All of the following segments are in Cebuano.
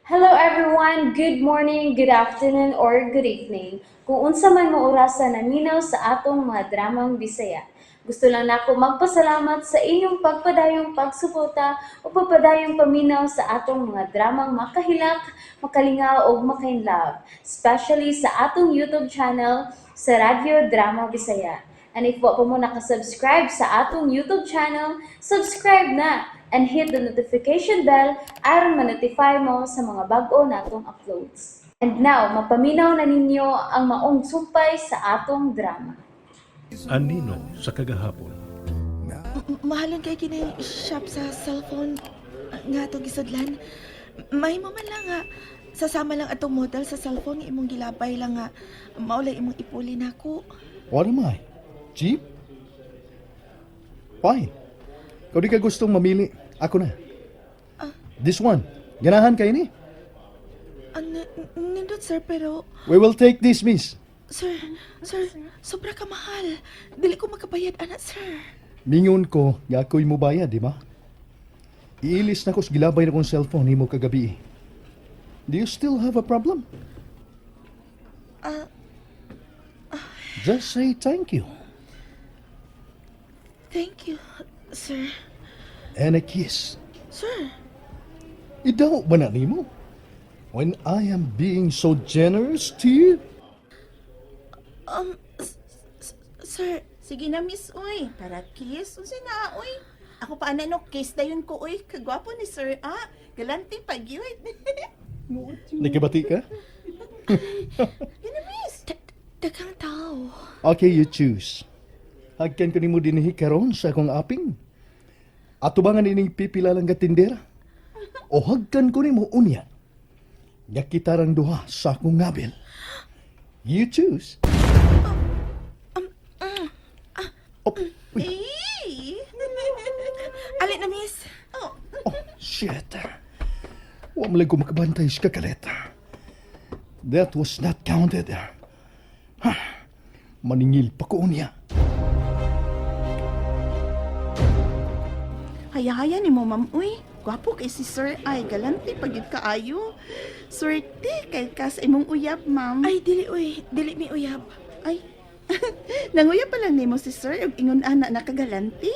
Hello everyone! Good morning, good afternoon, or good evening. Kung unsa man mo orasa naminaw sa atong mga dramang Bisaya. Gusto lang nako magpasalamat sa inyong pagpadayong pagsuporta o pagpadayong paminaw sa atong mga dramang makahilak, makalingaw ug makainlove, especially sa atong YouTube channel sa Radyo Drama Bisaya. And if wa pa mo nakasubscribe sa atong YouTube channel, subscribe na and hit the notification bell aron ma-notify mo sa mga bag-o natong uploads. And now, mapaminaw na ninyo ang maong sumpay sa atong drama. Anino sa kagahapon. Mahalon kay kini shop sa cellphone nga atong gisudlan. Mahimo man lang nga sasama lang atong model sa cellphone nga imong gilabay lang nga maulay imong ipuli nako. What am I? Cheap? Fine. Kung di ka gustong mamili, ako na. This one. Ganahan kay ni? Nindot sir, pero We will take this, miss. Sir, sir, sobra ka mahal. Dili ko makabayad ana, sir. Mingon ko nga ako'y mubayad, di ba? Iilis na ko sa gilabay na kong cellphone nimo kagabi. Do you still have a problem? Ah. Just say thank you. Thank you, sir. And a kiss. Sir, Idaw ba na nimo? When I am being so generous to you? Sir, Sige na, miss, uy. Para kiss. Unsa na, uy. Ako pa ana no, kiss dayon ko, uy. Kagwapo ni sir, ah. Galante pa gyud. Nakibati ka? Gina, miss. Daghang tao. Okay, you choose. Hagkan ko nimo dinhi karon sa akong aping. Ato ba nga nining pipila lang ka tindera? O hagkan ko nimo unya. Nga kitarang duha sa akong ngabil. You choose. Oh, uy, Eh. Ali na, miss. Oh, oh, shit. Wa man lang ko makabantay sa kakalit. That was not counted. Ha, maningil pa ko unya. Hayahaya ni mo, ma'am, uy. Gwapo kay si sir, ay. Galante pa gyud kaayo. Swerte kay ka sa imong uyab, ma'am. Ay, dili uy, dili mi uyab. Ay. Nanguyab pa lang nimo si sir ug ingon ana nakagalante.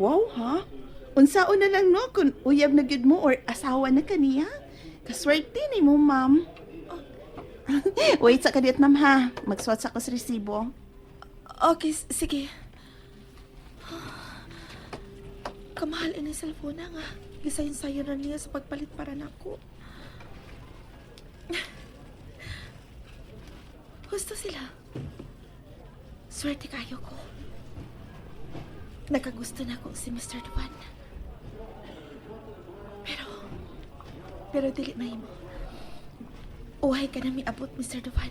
Wow, ha? Unsaon na lang no kung uyab na gyud mo or asawa na kaniya? Kaswerte nimo, ma'am. Wait sa kadiyot, ma'am, ha. Magsuwat sa ko sa resibo. Okay, sige. Kamahal ini cellphone na nga. Gisayon-sayon na niya sa pagpalit para nako. Gusto sila. Swerte kayo ko. Nakagusto na ko si Mr. Duan. Pero dili mahimo. Uhay ka na miabot, Mr. Duan.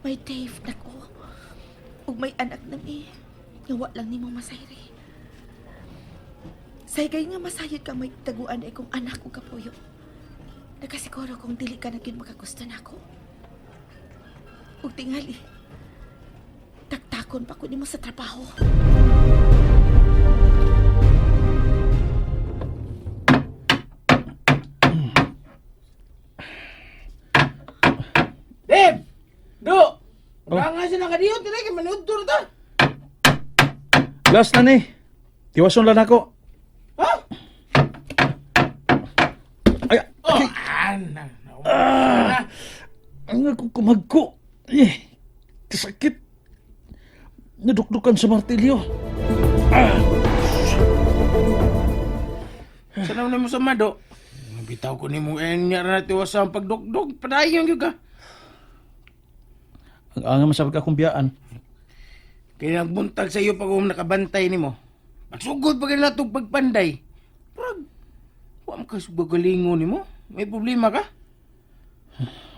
May Dave na ko. Ug may anak na mi. Nga wa lang nimo masayri. Saygay nga masayod kang may taguan ay kong anak ug kapuyo. Nakasiguro kung dili ka na gyud makagusto nako. Ug tingali, taktakon pa ko nimo sa trabaho. Dave! Do! Oh. Nga siya nakadiyot, dili kay manudtor ta. Last na ni. Tiwason lang ako. Ha? Ay, Oh, ana. Ah. ang akong kumagko. Eh, kasakit. Nadukdukan sa martilyo. Sana mo sa mado. Bitaw ko nimo enya ra tiwas ang pagdukdog. Padayon gyud ka. Ang anga masabag akong biyaan. Kay nagbuntag sa iyo pag um nakabantay nimo. Pagsugod pa kay natong pagpanday. Prag. Wa man ka galingon nimo. May problema ka?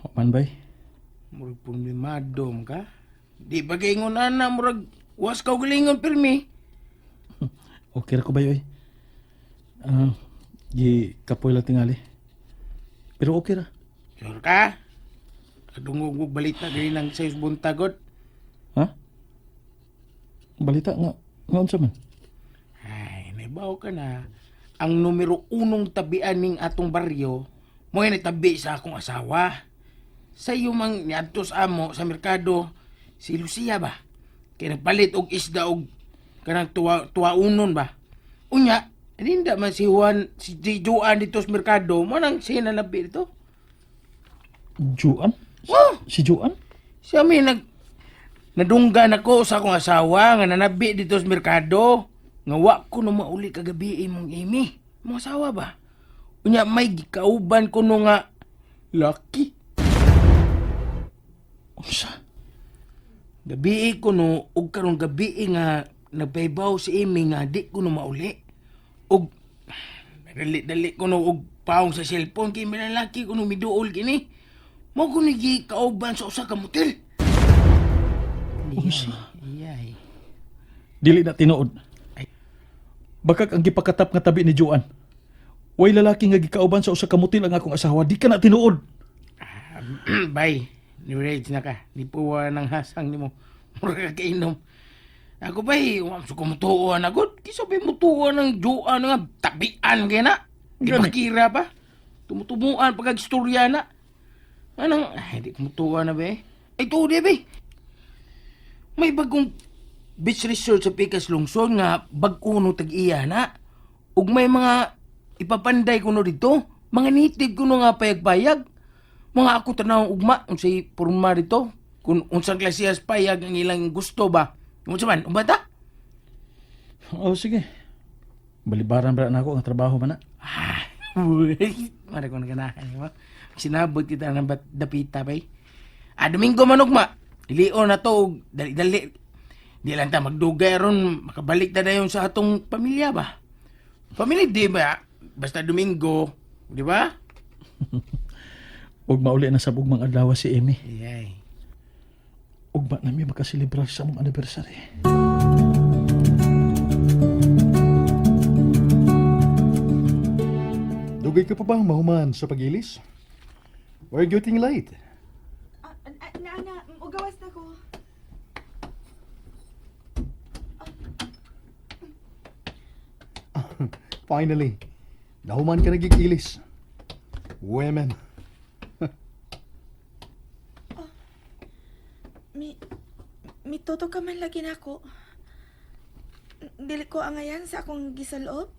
Wa man bay. Murag problemado man ka. Di ba kay ingon ana murag was ka galingon pirmi. Okay ra ko bay oy. Ah, gi kapoy lang tingali. Pero okay ra. Sure ka? Kadungog og balita gani nang sa buntagod. Ha? Balita nga nga unsa man? Ay, naibaw ka na. Ang numero unong tabian ning atong baryo, Mo tabi sa akong asawa. Sa iyo mang niadto sa amo sa merkado si Lucia ba. Kay nagpalit og isda og kanang tuwa tuwaunon ba. Unya, ninda man si Juan si Juan dito sa merkado, mo nang siya nanabi dito. Juan? Oh, Si Juan? siya may nadunggan ako sa akong asawa nga nanabi dito sa merkado. Nga wa ko no mauli kagabi imong Amy. Imong asawa ba? Unya may gikauban ko no nga lucky. Unsa? Gabi ko no og karong gabi nga nagpaybaw si Amy nga di ko no mauli. Og dali-dali ko no og paong sa cellphone kay may lalaki ko no miduol kini. Mo ko ni gikauban sa usa ka motel. Unsa? Iyay. Dili na tinuod. Bakak ang gipakatap nga tabi ni Juan. Way lalaki nga gikauban sa usa ka motel ang akong asawa, di ka na tinuod. Bay, ni Rage na ka. Di po ng hasang nimo. Mura ka kainom. Ako bay, wam sa kumutuan ako. Kisa bay mutuan ng juan nga tabian kaya na. Di Gani. makira pa. Tumutumuan pagkag istorya na. Anong, ay, di kumutuan na ba eh. Ay, tuod eh, bay. May bagong beach resort sa Pikas Lungsod nga bag-o no tag-iya na. Ug may mga ipapanday kuno dito. Mga native kuno nga payag-payag. Mga ako tanaw ugma unsay porma dito. Kung unsang klasehas payag ang ilang gusto ba. Unsa man, umbata? Oh, sige. Balibaran ba na ako ang trabaho man na. Ah, mara ko naganahan mo. Sinabot kita ng dapita bay. Ah, Domingo man ugma. Ilion na to og dali-dali. Di lang ta magdugay ron, makabalik ta dayon sa atong pamilya ba. Pamilya di ba? Basta Domingo, di ba? Ug mauli na sa ugmang adlaw si Amy. Iyay. Ugma na mi makaselebrar sa among anniversary. Dugay ka pa ba mahuman sa pagilis? We're getting late. Ah, na, na, ugawas na ko. Finally, nahuman ka nagigilis. Women. Mi, mituto ka man lagi nako. Dili ko angayan sa akong gisaloob.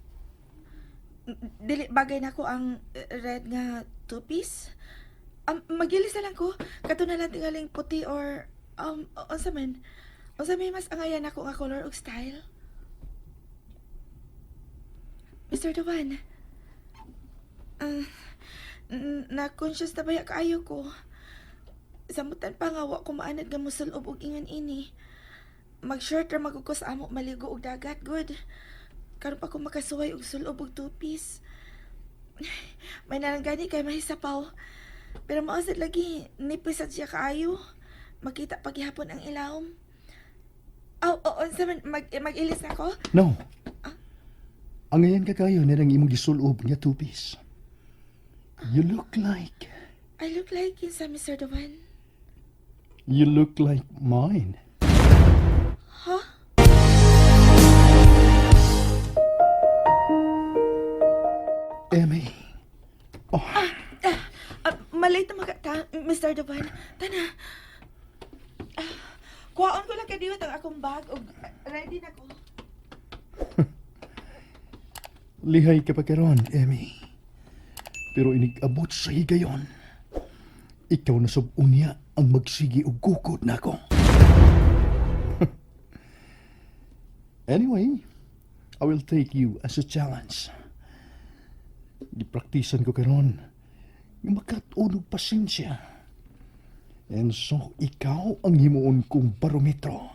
Dili bagay nako ang red nga two-piece. Magilis na lang ko. Kato na lang tingaling puti or unsa man. Unsa may mas angayan nako nga color ug style. Mr. Duan. Na-conscious na baya kaayo ko. Samutan pa nga wa ko maanad nga mosulob og ingon ini. Mag-shirt ra magud ko sa amo maligo og dagat good. Karon pa ko makasuway og sulob og two-piece. May nalanggani kay mahisapaw. Pero mao sad lagi nipis sad siya kaayo. Makita pa gihapon ang ilawom. Aw, oo, unsa man mag-ilis ako? No. Angayan ka kayo nirang imong gisulob nga two-piece. You look like, I look like kinsa, Mr. Duan. you look like mine. Huh? Emmy. Oh, Ah, malate na magata, Mr. Duan. Tana. Ah, kuhaon ko lang kadiwat ang akong bag og ready na ko. Lihay ka pa karon, Emmy. Pero inig-abot sa higayon. Ikaw na sub unya ang magsigi og gukod nako. Anyway, I will take you as a challenge. Gipraktisan ko karon nga makat-on og pasensya. And so, ikaw ang himuon kong barometro.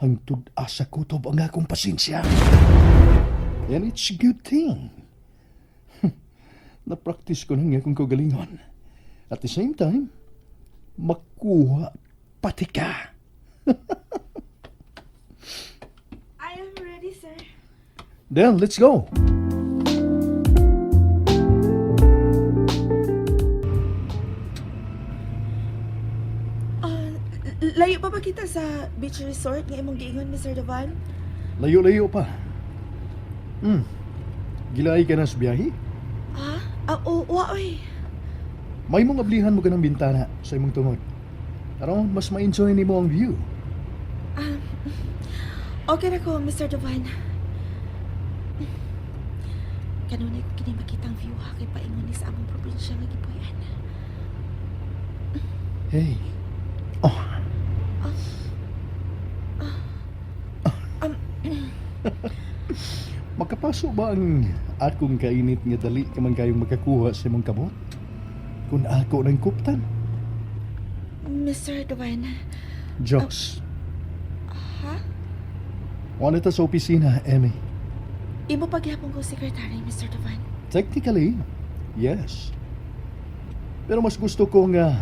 Hangtod asa kutob ang akong pasensya. And it's a good thing. Na-practice ko na nga akong kagalingon. At the same time, makuha pati ka. I am ready, sir. Then, let's go. Ah, layo pa ba kita sa beach resort nga imong giingon, Mr. Duvan? Layo-layo pa. Gilay ka na sa biyahe? Ah, oo, wa oy. May mong ablihan mo kanang bintana sa imong tungod. Aron mas ma-enjoy nimo ang view. Okay na ko, Mr. Duvan. Kanunay ko kini makita ang view ha kay paingon ni sa among probinsya nga gipuy-an. Hey. Oh, Makapaso ba ang akong kainit nga dali ka man kayong makakuha sa imong kamot? Kung ako ng kuptan. Mr. Duvan, Diyos, ha? wala ta sa opisina, Emmy. Imo pagyapon ko secretary, Mr. Duvan. Technically, yes. Pero mas gusto ko nga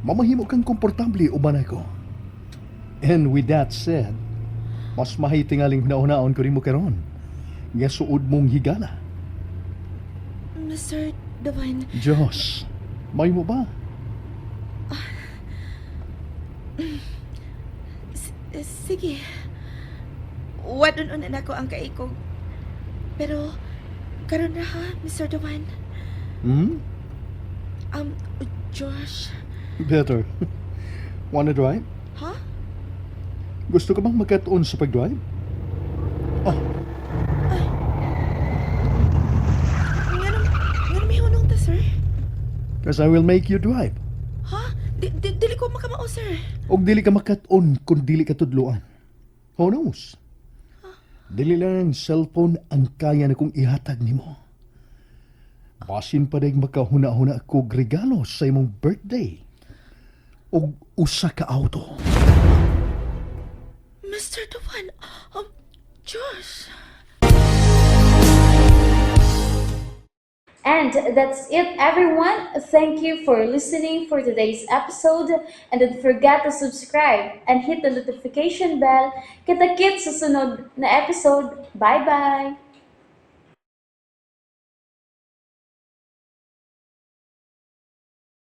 mamahimo kang komportable uban ako. And with that said, mas mahitingaling hunahunaon ko nimo karon nga suod mong higala. Mr. Duvan, Diyos, may mo ba? Sige. Wadun-unan ako ang kaikog. Pero, karon ra ha, Mr. Duvan. Josh, Better. Wanna drive? ha? Gusto ka bang magkatuon sa pag-drive? Oh, Nganong may hunong ta, sir? 'Cause I will make you drive. Ha? Dili ko makamao, sir. Og dili ka makatuon kung dili ka tudluan. Who knows? Dili lang ang cellphone ang kaya na kong ihatag nimo. Basin pa dayg makahuna-huna kog regalo sa imong birthday. Og usa ka auto. Mr. Duvan, Josh. And that's it, everyone. Thank you for listening for today's episode. And don't forget to subscribe and hit the notification bell. Kita-kits sa sunod na episode. Bye-bye!